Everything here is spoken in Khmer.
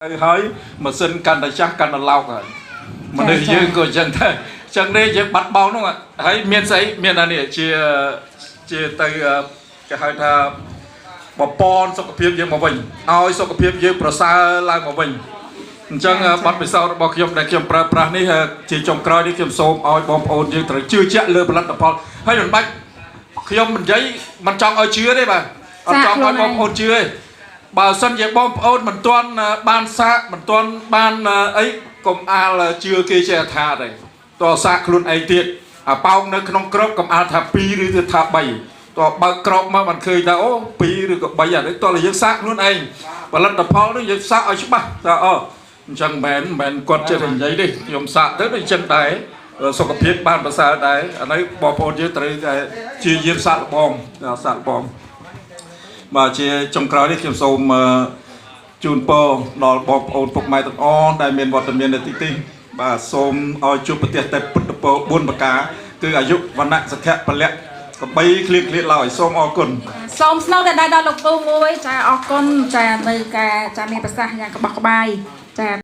ទៅហើយម៉ាស៊ីនកាន់តែចាស់កាន់តែឡោកហើយមនុស្សយើងក៏អញ្ចឹងដែរអញ្ចឹងនេះយើងបាត់បង់នោះហើយមានស្អីមានអានេះជាជាទៅគេហៅថាបពនសុខភាពយើងមកវិញឲ្យសុខភាពយើងប្រសើរឡើងមកវិញអញ្ចឹងបទពិសោធន៍របស់ខ្ញុំដែលខ្ញុំប្រើប្រាស់នេះជាចុងក្រោយនេះខ្ញុំសូមឲ្យបងប្អូនយើងត្រូវជឿជាក់លើផលិតផលហើយមិនបាច់ខ្ញុំមិននិយាយមិនចង់ឲ្យជឿទេបាទអត់ចង់ឲ្យបងប្អូនជឿទេ បើសិនជាបងប្អូនមិនទាន់បានសាកមិនទាន់បានអីកុំអាលជឿគេចេះថាទេតើសាកខ្លួនឯងទៀតអាប៉ោងនៅក្នុងក្របកុំអាលថា2ឬទៅថា3តើបើកក្របមកមិនឃើញថាអូ2ឬក៏3អានេះតើយើងសាកខ្លួនឯងផលិតផលនេះយើងសាកឲ្យច្បាស់ថាអូអញ្ចឹងមិនមែនគាត់ចេះតែនិយាយទេខ្ញុំសាកទៅដូចអញ្ចឹងដែរសុខភាពបានប្រសើរដែរអានេះបងប្អូនយើងត្រូវតែជាយាមសាកល្បងសាកល្បង បាទជាចុងក្រោយនេះខ្ញុំសូមជូនពរដល់បងប្អូនពុកម៉ែទាំងអស់ដែលមានវត្តមាននៅទីនេះបាទសូមឲ្យជួបប្រទះតែពុទ្ធពរ4ប្រការគឺអាយុវណ្ណៈសុខៈពលៈកបីគ្លៀងគ្លៀតឡើយសូមអរគុណ សូមស្នូកដល់លោកពូមួយចាអរគុណចានៅការចាមានប្រសាសន៍យ៉ាងក្បោះក្បាយចា។